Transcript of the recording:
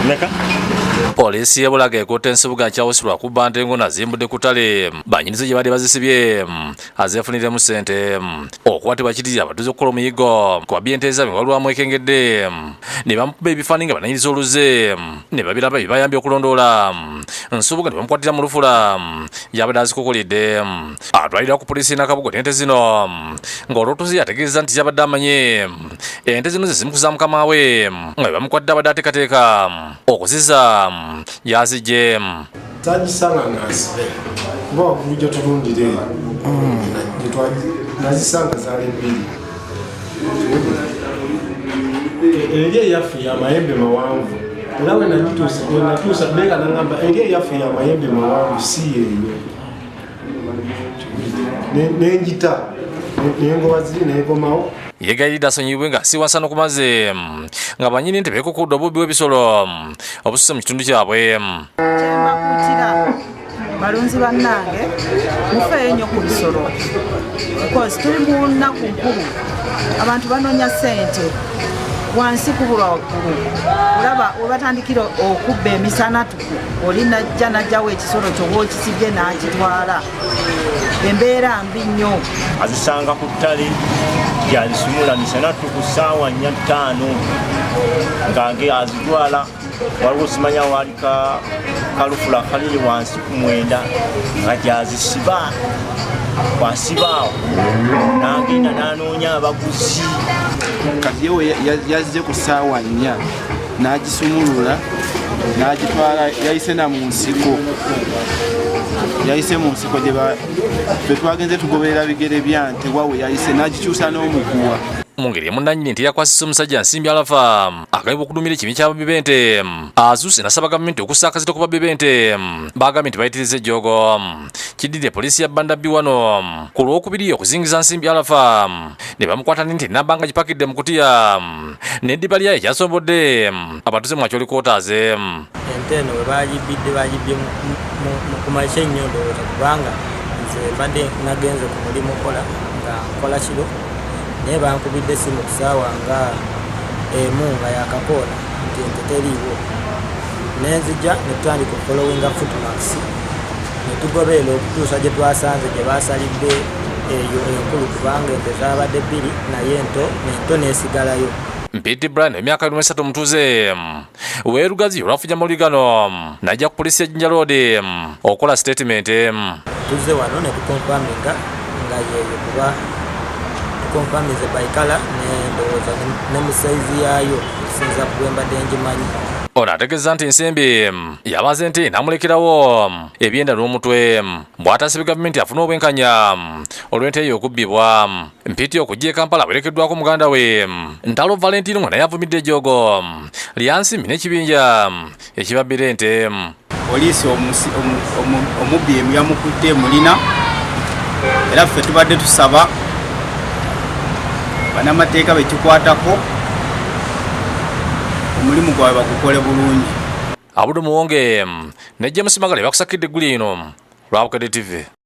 Meka? Poliisi y'e Bulaga ekutte Nsubuga Charles lwa kubba nte ng'ono azimbudde ku ttale bannyinizo gye baali bazisibye azeefuniremu ssente. Okukwatibwa kidirira abatuuze okukola omuyiggo ku babbi ente zaabwe nga waliwo amwekengedde ne bamukuba ebifaananyi nga bannanyinizo oluzze ne babiraba ebibayambye okulondoola Nsubuga ne bamukwatira mu lufula gy'abadde azikukulidde. Atwalirwa ku poliisi y'e Nakabugo n'ente zino ng'olwotuuze yategeeza nti yabadde amanyi ente zino ze zimu ku za mukama we nga bwe bamukwadde abadde ateekateeka okuziza gy'azigye. Tagisanga nga nsibe kuba waggulu gye tulundira eyo nazisanga zaali bbiri. Eri eyaffe yamayembe mawanvu era wenatuusa beeka nangamba eri eyaffe yamayembe mawanvu si yeeyo, nenjita nengoba ziri nenkomawo. Yeegayiridde asonyiyibwe ng'asiiwa nsano ku mazzi nga bannyini nte beekukudde obubbi bw'ebisolo obususse mu kitundu kyabwe. Kyembakuutira balunzi bannange, mufeeyo nnyo ku bisolo because tuli mu nnaku nkulu, abantu banoonya ssente wansi kubulwa waggulu. Olaba webatandikira okubba emisana tuku, oli najja najjawo ekisolo kyoba okisibye n'akitwala. Embeera mbi nnyo. Azisanga ku ttale gyazisumula misana ttuku ssaawa 4, 5 ng'age azitwala. Waliwo simanya waali kalufula kaliri wansi ku 9 nga gyazisiba, kwasibaawo n'agenda n'anoonya abaguzi. Kati yewe yazze ku ssaawa 4 n'agisumulula n'agitwala. Yayise na mu nsiko, yayise mu nsiko gye ffe twagenze tugoberera bigere bya nte wawe yayise n'agikyusa n'omuguwa. Mu ngeri emu nannyini nte yakwasisa omusajja Nsimbi Alafa agambibwa okudumira ekibi ky'ababbi b'ente azuuse nasaba gavumenti okussa akazito ku babbi b'ente bagambye nti bayitiriza ejjoogo. Kiddiridde poliisi ya Bandabbi wano ku Lwokubiri okuzingiza Nsimbi Alafa ne bamukwata n'ente namba nga gipakidde mu kutiya n'eddiba lyayo ekyasombodde abatuuze mu Acholi Quarters. Ente eno we bagibbidde, bagibbye mu kumakya ennyo ndowooza, kubanga nze mbadde nagenze ku mulimu kola nga nkola kiro, naye bankubidde essimu ku ssaawa nga 1 nga yakakoona nti ente teriiwo. Nenzija ne tutandika okufollowinga footmarks ne tugoberera okutuusa gye twasanze gye basalidde eyo enkulu, kubanga ente zaabadde bbiri naye ento n'esigalayo. Mpiti Brian emyaka 23 omutuuze w'e Lugazi olwafunya mawulire gano n'ajja ku poliisi ya Jinja Road okukola sitatimenti. Tuzze wano ne tuconfirminga nga yeeyo, kuba tuconfirminze by colour nendowooza ne mu sayizi yaayo okusinziira ku bwe mbadde ngimanyi. Ono ategeeza nti Nsimbi yabaze nti n'amulekerawo ebyenda n'omutwe bw'atasibye gavumenti afune obwenkanya olw'ente eyo okubbibwa. Mpiti okujja e Kampala awerekeddwako muganda we Ntalo Valentino nga naye avumidde ejjoogo lya Nsimbi n'ekibinja ekibabbira ente. Poliisi omubbi yamukutte mulina, era ffe tubadde tusaba bannamateeka bekikwatako omulimu gwabwe bagukole bulungi. Abudu Muwonge ne James Magale bakusakidde eggulu eno lwa Bukedde TV.